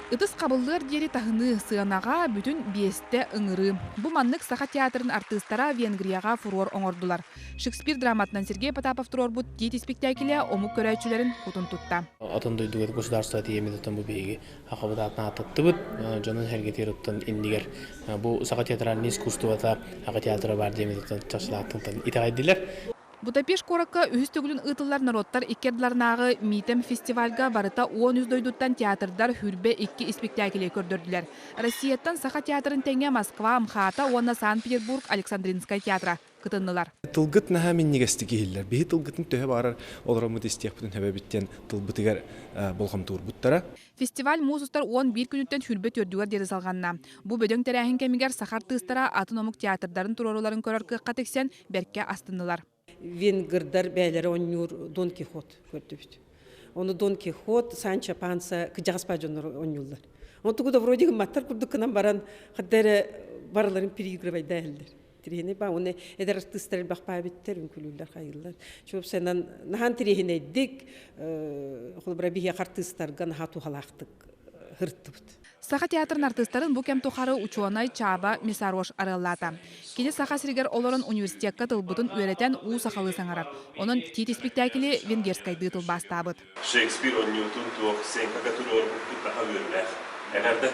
Ытыс хабыллыар диэри таһыныы, сыанаҕа бүтүн биэстэ ыҥырыы. Бу маннык Саха театрын артыыстара Венгрияҕа фурор оҥордулар. Шекспир драматынан Сергей Потапов туруорбут Тиит испиктээкилэ омук көрөөччүлэрин кутун тутта. Атын дойдуга государство тиийэммит оттон бу биһиги Хахабыт аатын ааттаттыбыт. Дьонун сэргэтигэр оттон иннигэр бу саха театральнай искусствота, Саха театра баар диэммит оттон чахчылааттан итэҕэйдилэр. Будапешт куоракка үһүс төгүлүн ыытыллар норуоттар икки ардыларынааҕы Миитэм фестивальга барыта 13 дойдуттан театрдар 22 испиктээкили көрдөрдүлэр. Россияттан Саха театрын тэҥэ Москва, МХАТа уонна Санкт-Петербург Александринскай театра кытыннылар. Тылгыт наһаа минньигэстик иһиллэр. Биһи тылгытын төһө баҕарар олороммут истиэхпитин сөбөбүт диэн тылбытыгар болҕомтуурбуттара. Фестиваль муус устар 11 күнүттэн 24-түгэр диэри салҕанна. Бу бөдөҥ тэрээһин кэмигэр саха артыыстара атын омук театрдарын туруоруларын көрөр кыахха тиксэн, бэркэ астыннылар. Венгрдар бэйэлэрэ оонньуур Дон Кихот көрдүбүт. Ону Дон Кихот, Санчо Панса кыдьаҕаспа дьоннор оонньууллар. Онтугу да вроде гымматтар курдук гынан баран, хадда эрэ барыларын переигрывайда иһэллэр. Тириһини ба уонна эдэр артыыстар элбэх баабиттэр, үҥкүлүүллэр, хайыыллар. Чуопсайынан наһаан тириэһинэйдик, холобура биһиэхэ артыыстарга наһаа туһалаахтык һыртыбыт. Саха театрын артыыстарын бу кэм тухары учуонай Чааба Мисарош арыаллаата. Кини Саха сиригэр олорон университекка тылбытын үөрэтэн уу сахалыы саҥарар. Онон Тиит испиктээкили венгерскайдыы тылбаастаабыт. Шекспир оонньуутун туох сценкаҕа туруорбуппут наһаа үөрүүлээх. Эҕэрдэ!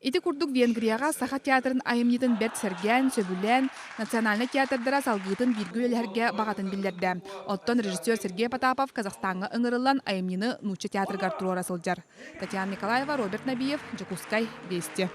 Ити курдук Венгрияҕа Саха театрын айымньытын бэрт сэргээн, сөбүлээн, национальнай театрдара салгыытын бииргэ үлэлэһэргэ баҕатын биллэрдэ. Оттон режиссер Сергей Потапов Казахстаҥҥа ыҥырыллан айымньыны нуучча театрыгар туруора сылдьар. Татьяна Николаева, Роберт Набиев, Дьокуускай, Вести.